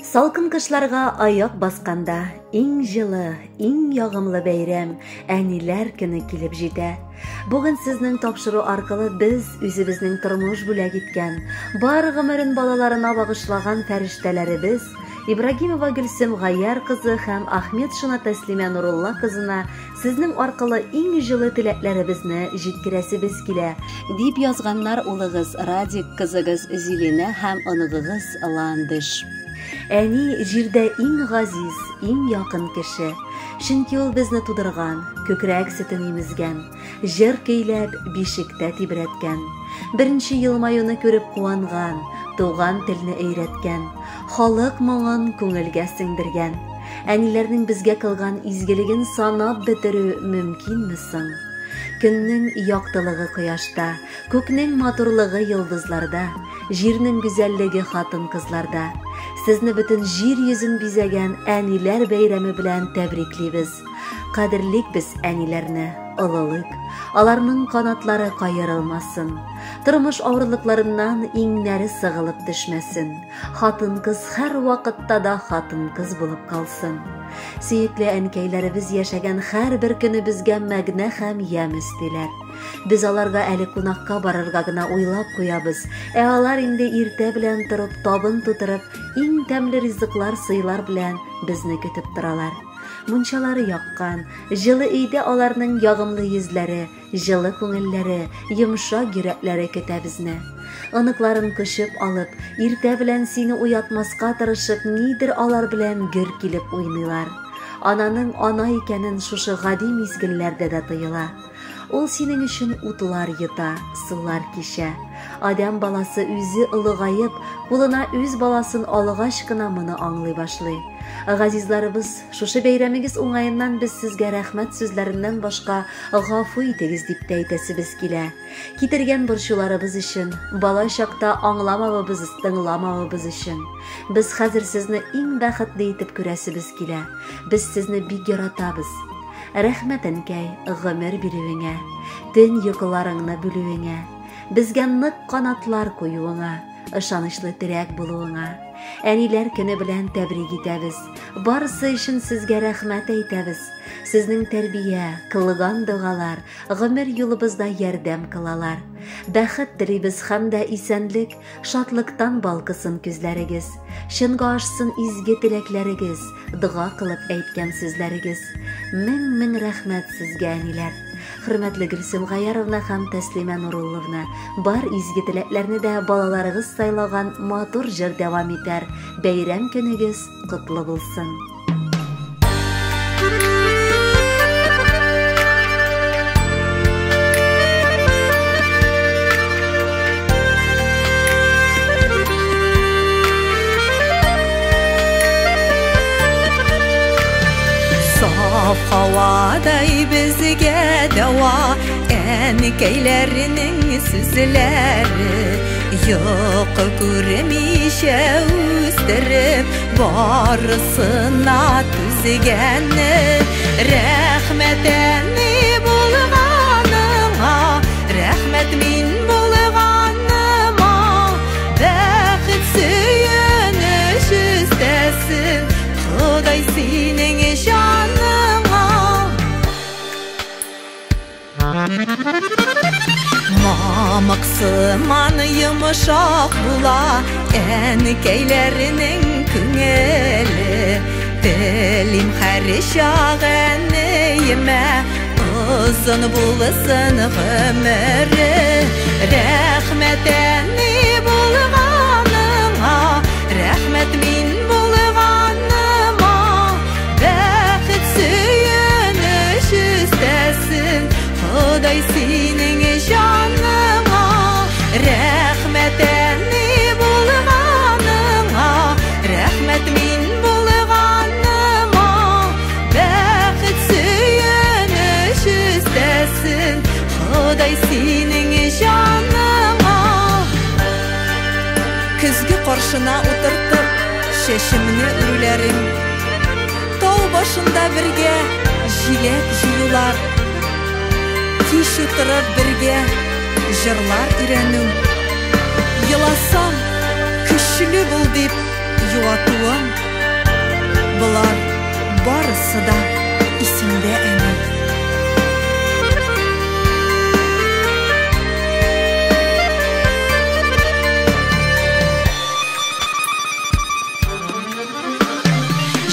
Салкын кышларга аяк басканда иң җылы, иң ягымлы бәйрәм Әниләр көне килеп җитә. Бүген сезнең тапшыру аркылы без үзебезнең тормыш бүләк иткән, бар гомерен балаларына багышлаган фәрештәләребез Ибрагимова Гөлсем Гаяр кызы һәм Ахметшина Тәслимә Нурулла кызына сезнең аркылы иң җылы теләкләребезне җиткерәсебез килә, дип язганнар улыгыз Радик, кызыгыз Зилинә һәм оныгыгыз Ландыш. Әни җирдә иң газиз, иң якын кеше. Чөнки ул безне тудырган, күкрәк сөтен имезгән, җыр көйләп, бишектә тибрәткән. Беренче елмаюны күреп куанган, туган телне өйрәткән, халык моңын күңелгә сеңдергән. Әниләрнең безгә кылган изгелеген санап бетерү мөмкинме соң? Көннең яктылыгы кояшта, күкнең матурлыгы йолдызларда, җирнең гүзәллеге хатын-кызларда. Сезне бөтен җир йөзен бизәгән әниләр бәйрәме белән тәбриклибез. Кадерлик без әниләрне, олылык. Аларның канатлары каерылмасын. Тормыш авырлыкларыннан иңнәре сыгылып төшмәсен. Хатын-кыз һәрвакытта да хатын-кыз булып калсын. Сөекле әнкәйләребез яшәгән һәрбер көнебезгә мәгънә һәм ямь өстиләр. Без аларга әле кунакка барырга гына уйлап куябыз, ә алар инде иртә белән торып, табын тутырып, иң тәмле ризыклар, сыйлар белән безне көтеп торалар. Мунчалары яккан, җылы өйдә аларның ягымлы йөзләре, Җылы күңелләре, йомшак йөрәкләре көтә безне. Оныкларын кочып алып, иртә белән сине уятмаска тырышып, нидер алар белән гөр килеп уйныйлар. Ананың ана икәнен шушы гади мизгелләрдә дә тоела. Ул синең өчен утлар йота, сулар кичә. Адәм баласы үзе олыгаеп, кулына үз баласын алгач кына моны аңлый башлый. Газизларыбыз, шушы бәйрәмегез уңаеннан без сезгә рәхмәт сүзләреннән башка гафу итегез дип тә әйтәсебез килә. Китергән борчуларыбыз өчен, бала чакта аңламавыбыз, тыңламавыбыз өчен. Без хәзер сезне иң бәхетле итеп күрәсебез килә. Без сезне бик яратабыз. Рәхмәт, әнкәй, гомер бирүеңә, төн йокыларыңны бүлүеңә, безгә нык канатлар куюыңа, ышанычлы терәк булуыңа. Әниләр көне белән тәбрик итәбез. Барысы өчен сезгә рәхмәт әйтәбез. Сезнең тәрбия, кылган догалар, гомер юлыбызда ярдәм кылалар. Бәхет телибез һәм дә исәнлек, шатлыктан балкысын күзләрегез. Чынга ашсын изге теләкләрегез, дога кылып әйткән сүзләрегез. Мең-мең рәхмәт сезгә, әниләр. Хөрмәтле Гөлсем Гаяровна һәм Тәслимә Нурулловна, бар изге теләкләрне дә балаларыгыз сайлаган матур җыр дәвам итәр. Бәйрәм көнегез котлы булсын! Саф һавадай безгә дәва әнкәйләрнең сүзләре. Йокы күрмичә үстереп, барысына түзгәне. Рәхмәт әни булганыңа, рәхмәт мин булганыма. Бәхет сөенеч өстәсен Ходай синең җаныңа. Мамык сыман йомшак була әнкәйләрнең күңеле. Телим һәрчак әниемә озын булсын гомере. Рәхмәт әни булганыңа, рәхмәт мин булганыма. Бәхет сөенеч өстәсен Ходай синең җаныңа. Рәхмәт әни булганыңа, рәхмәт мин булганыма. Бәхет сөенеч өстәсен Ходай синең җаныңа. Көзге каршына утыртып чәчемне үрүләрем, тау башында бергә җиләк җыюлар, кич утырып бергә җырлар өйрәнү. Еласам, көчле бул дип юатуың, болар барысы да исемдә, әни.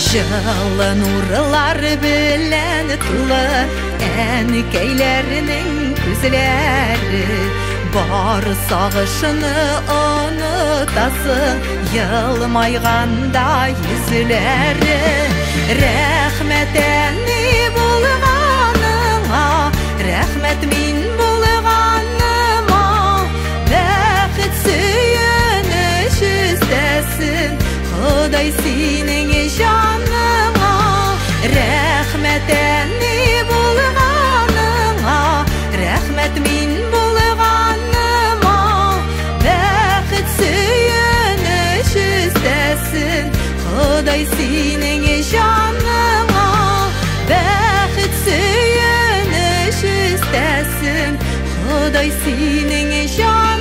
Җылы нурлар белән тулы әнкәйләрнең күзләре, бар сагышны онытасың елмайганда йөзләре. Рәхмәт, әни, булганыңа, рәхмәт мин булганыма, бәхет, сөенеч өстәсен Ходай синең җаныңа. Рәхмәт, әни, булганыңа, рәхмәт мин булганыма, бәхет, сөенеч өстәсен Ходай синең җаныңа, бәхет, сөенеч өстәсен Ходай синең җаныңа.